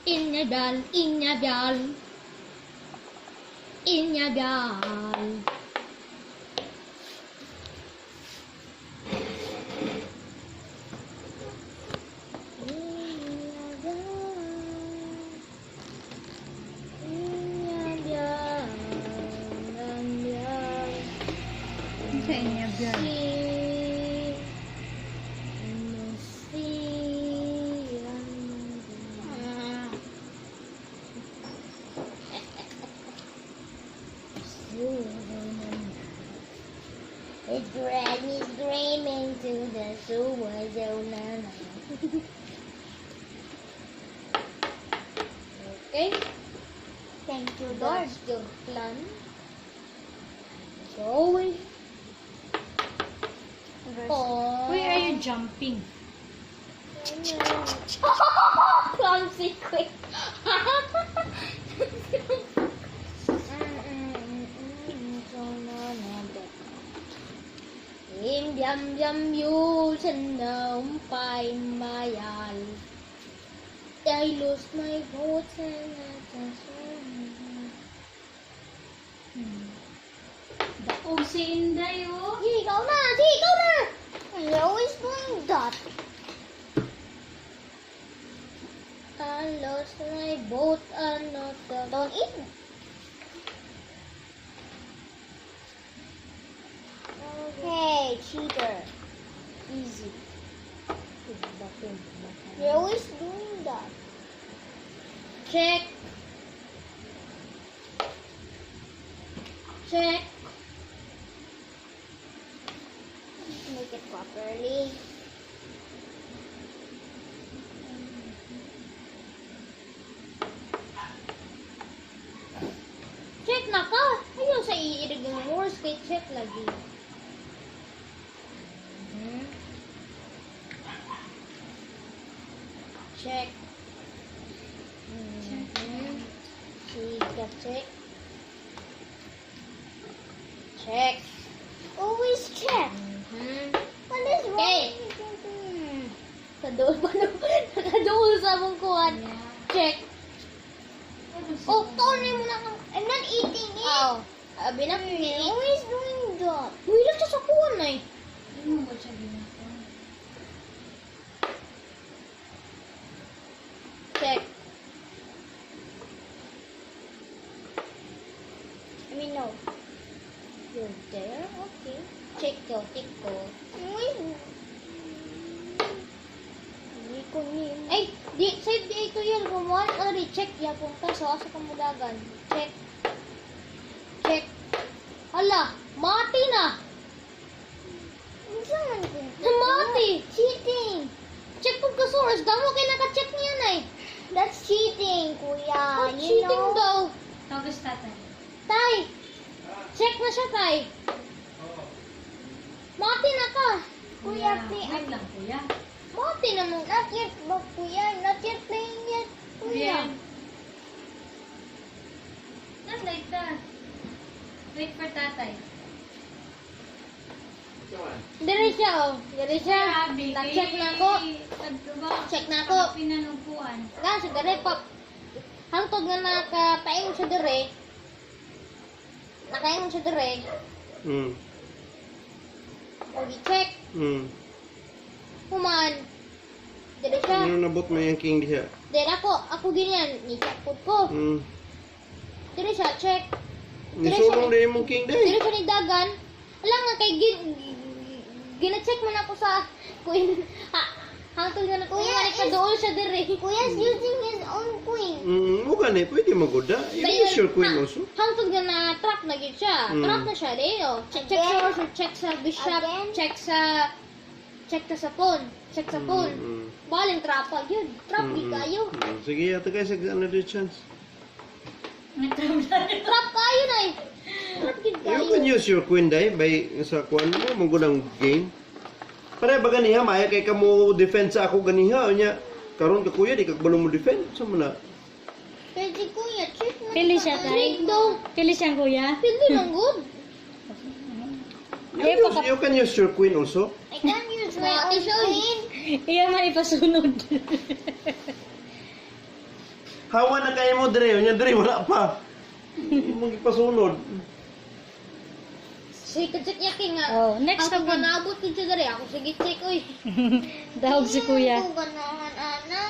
Injabjal, injabjal. Injabjal. Injabjal, injabjal. Sa inyo, girl. It dragged me screaming to the sewer zone. Okay, Thank you, Lord. That's your plan. Going on. Why are you jumping? Clumsy quick. Im yam yam you mayal. I lost my vote and I just Daog si Inday, oh. Sige, ikaw na! Sige, ikaw na! I'm always doing that. I lost my boat and not the Don't eat. Hey, cheater. Easy. You're always doing that. Check. Check. Make it properly. Check na ka. Ayaw sa iirig ng horse kay check lagi. Check. Sige, check. Check. Always check. What is wrong? Okay. Kadool pa no? Nakadool sa among kuwan. Check. Oh, tuloy mo na kang. I'm not eating it. Oh. Abi na You're always doing that. Wala siya sa kuwan ay. Ano ba siya ginagawa? Check. I mean, no. You're there? Okay. Check ko, check ko. Always. Hindi ko ni. Ay, di, save di ito yun. Kung one already check, yapon ka. So, asa ka mudagan. Check. Check. Hala, mati na. Unsa man ko? Mati. Cheating. Check po ka source. Damo kay naka-check niya na eh. That's cheating, kuya. Oh, You cheating know? daw. Tawag sa tatay. Tay. Check na siya, Tay. Mati na ka. Kuya, play. Wait lang, kuya. Mati na mo. Not yet, but kuya. Not yet playing yet, kuya. Bien. Not like that. Wait for tatay. Dire siya, oh. Dire siya. Grabe. Na-check na ako. Check na ako. Pinanungkuan. Nga, sa dire pa. Hangtod nga nakapaingon siya dire. Nakaingon siya dire. O gi-check. Human. Dire siya. Ano nabot mo yung king diha? Dire ako. Ako ganyan. Ni-check po ko. Dire siya, check. Dire siya. Nisulong din mong king day. Dire siya ni dagan. Alam nga kay gina-check man ako sa queen. Ha, hangtod nga na Kuya, kuya, kaduol siya dire. Kuya's using his own queen. Mo gani pwede maguda. You use your queen also. Hangtod nga na trap na gyud siya. Trap na siya di oh. Check, check sa Again? horse, check sa bishop, Again? check sa pawn, check sa pawn. Balin trapa gyud. Trap gyud kayo. Sige, ate guys, another chance. Nag-trap na. Trap kayo na eh. Trap gyud You kayo. can use your queen day by sa kuan mo mo gunang game. Pare ba ganiha maya kay kamo defend sa ako ganiha unya karon ka kuya di ka kabalo mo defend sa man na. Kaya si kuya, check mo. Pili siya, tay. Trick daw. Pili siyang kuya. Pili lang good. You can use your queen also. I can use my own queen. Iya man ipasunod. Hawa na kayo mo dire, unya dire wala pa. Imong gipasunod. Sige, check yakin nga. Oh, next Ako na po. nabot ko siya dere. Ako sige check oy. Dahog si kuya. Ako ganahan, ana.